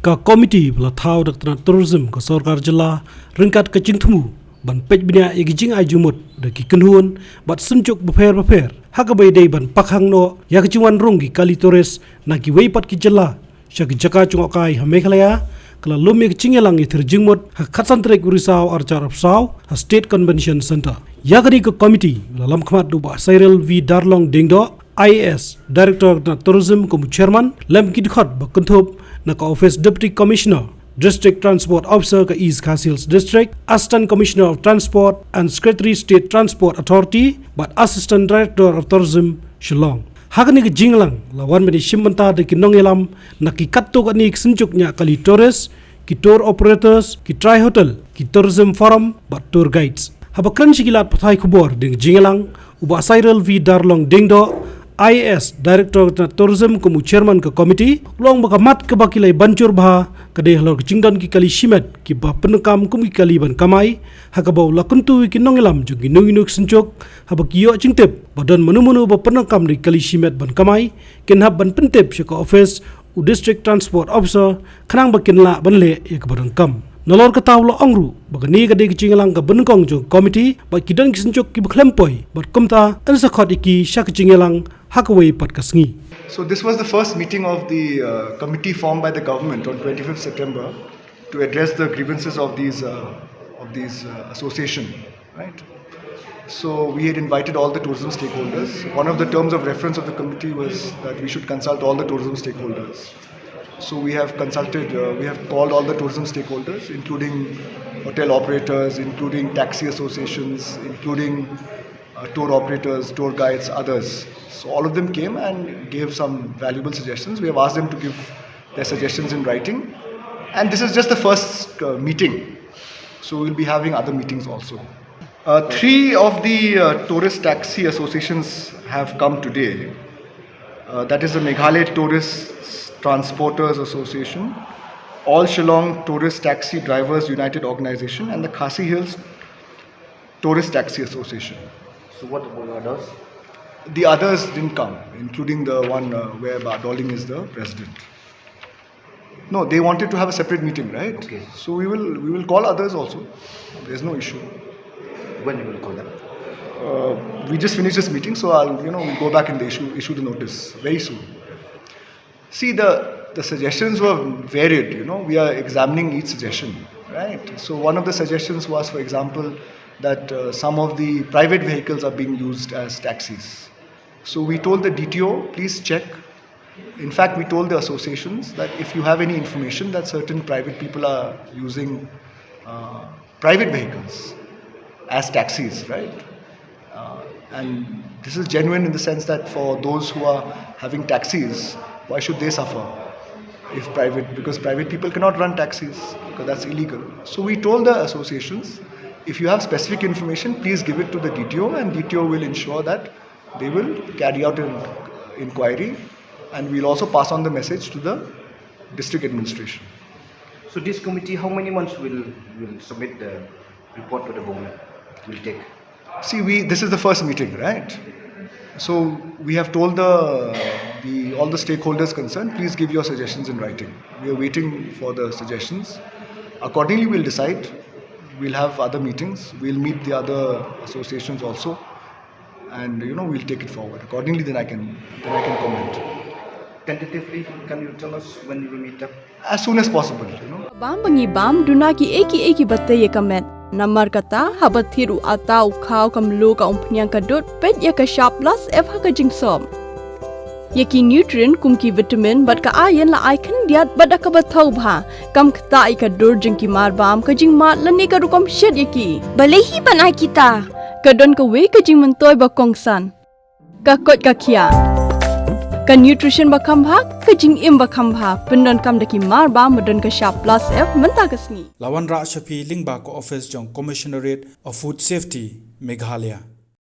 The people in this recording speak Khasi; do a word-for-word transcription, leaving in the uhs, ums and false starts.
Ka komiti ba la thaw da ka tnat tourism ka sorkar jylla ryngkat ka jingthmu ban peit bniah ïa ki jingai jingmut da ki kynhun bad synjuk bapher bapher ha kaba ïadei ban pakhang noh ïa ka jingwan rung ki kali tourist na kiwei pat ki jylla sha ki jaka jngohkai ha Meghalaya, ka la lum ïa ka jingïalang ïathir jingmut ha ka khatsan tarik u Risaw arhajar arphew saw ha State Convention Centre. Ïa kane ka komiti la lam khmat da u Bah Cyril V Darlong Diengdoh, I A S, Director ka tnat Tourism kum u Chairman, lem ki dkhot ba kynthup na ka Office Deputy Commissioner, District Transport Officer ka East Khasi Hills District, Assistant Commissioner of Transport and Secretary State Transport Authority bad Assistant Director of Tourism, Shillong. Ha kane ka jingïalang la wan ban ïashim bynta da ki nongïalam na ki katto katne ki synjuk ñiah kali tourist, ki tour operators, ki trai hotel, ki tourism forum bad tour guides. Haba kren sha ki lad pathai khubor hadien ka jingïalang, u Bah Cyril V Darlong Diengdoh, I A S, Director ka tnat Tourism kum u Chairman ka komiti, u la ong ba ka mat kaba ki la ban jur bha ka dei halor ka jingdon ki kali shimet kiba pyndonkam kum ki kali ban kamai, ha kaba u la kyntu ïa ki nongïalam jong kino kino ki synjuk haba ki ïoh jingtip ba don mano mano ba pyndonkam da ki kali shimet ban kamai, kin hap ban pyntip sha ka office u District Transport Officer khnang ba kin lah ban leh ïa kaba donkam. Nalor kata u la ong ruh ba kane ka dei ka jingïalang kaba nyngkong jong ka komiti bad ki don ki synjuk kiba khlem poi bad kumta yn sa khot ïa ki sha ka jingïalang ha kawei pat ka sngi. So this was the first meeting of the uh, committee formed by the government on twenty-fifth September to address the grievances of these uh, of these uh, association, right? So we had invited all the tourism stakeholders. One of the terms of reference of the committee was that we should consult all the tourism stakeholders. So we have consulted, uh, we have called all the tourism stakeholders, including hotel operators, including taxi associations, including uh, tour operators, tour guides, others. So all of them came and gave some valuable suggestions. We have asked them to give their suggestions in writing. And this is just the first uh, meeting. So we'll be having other meetings also. Uh, three of the uh, tourist taxi associations have come today. Uh, that is the Meghalaya Tourist Transporters Association, All Shillong Tourist Taxi Drivers United Organization, and the Khasi Hills Tourist Taxi Association. So what about others? The others didn't come, including the one uh, where Bah Dohling is the president. No, they wanted to have a separate meeting, right? Okay. So we will we will call others also. There's no issue. When you will call them? Uh, we just finished this meeting, so I'll you know we'll go back and issue issue the notice very soon. See, the the suggestions were varied. You know, we are examining each suggestion, right? So one of the suggestions was, for example, that uh, some of the private vehicles are being used as taxis. So we told the D T O, please check. In fact, we told the associations that if you have any information that certain private people are using uh, private vehicles as taxis, right? Uh, and this is genuine in the sense that for those who are having taxis, why should they suffer if private, because private people cannot run taxis because that's illegal. So we told the associations, if you have specific information, please give it to the D T O and D T O will ensure that they will carry out an inquiry, and we'll also pass on the message to the district administration. So this committee, how many months will will submit the report to the government? Will take. See, we this is the first meeting, right? So we have told the the all the stakeholders concerned, please give your suggestions in writing. We are waiting for the suggestions. Accordingly, we'll decide. We'll have other meetings. We'll meet the other associations also, and you know we'll take it forward accordingly. Then I can then I can comment. Tentatively, can you tell us when you will meet up? As soon as possible, you know. Bam ba ngi bam duna ki ei ki ei kiba tei ïa ka met. Namar kata haba thied u ata u khaw ka mluh ka umphniang ka dud peit ïa ka shap plus F ha ka jingsop. Ïa ki nutrient kum ki vitamin bad ka iron la ai khyndiat bad da kaba thaw bha. Kam ktah ïa ka dur jong ki mar bam, ka jingmad lane ka rukom shet ïa ki. Balei hi ban ai kita? Ka don kawei ka jingmyntoi ba kongsan. Ka koit ka khiah. Ka nutrition ba kham bha, ka jingim ba kham bha, pyndonkam da ki mar bam ba don ka shap plus F mynta ka sngi. La wanrah sha phi lyngba ka office jong Commissionerate of Food Safety, Meghalaya.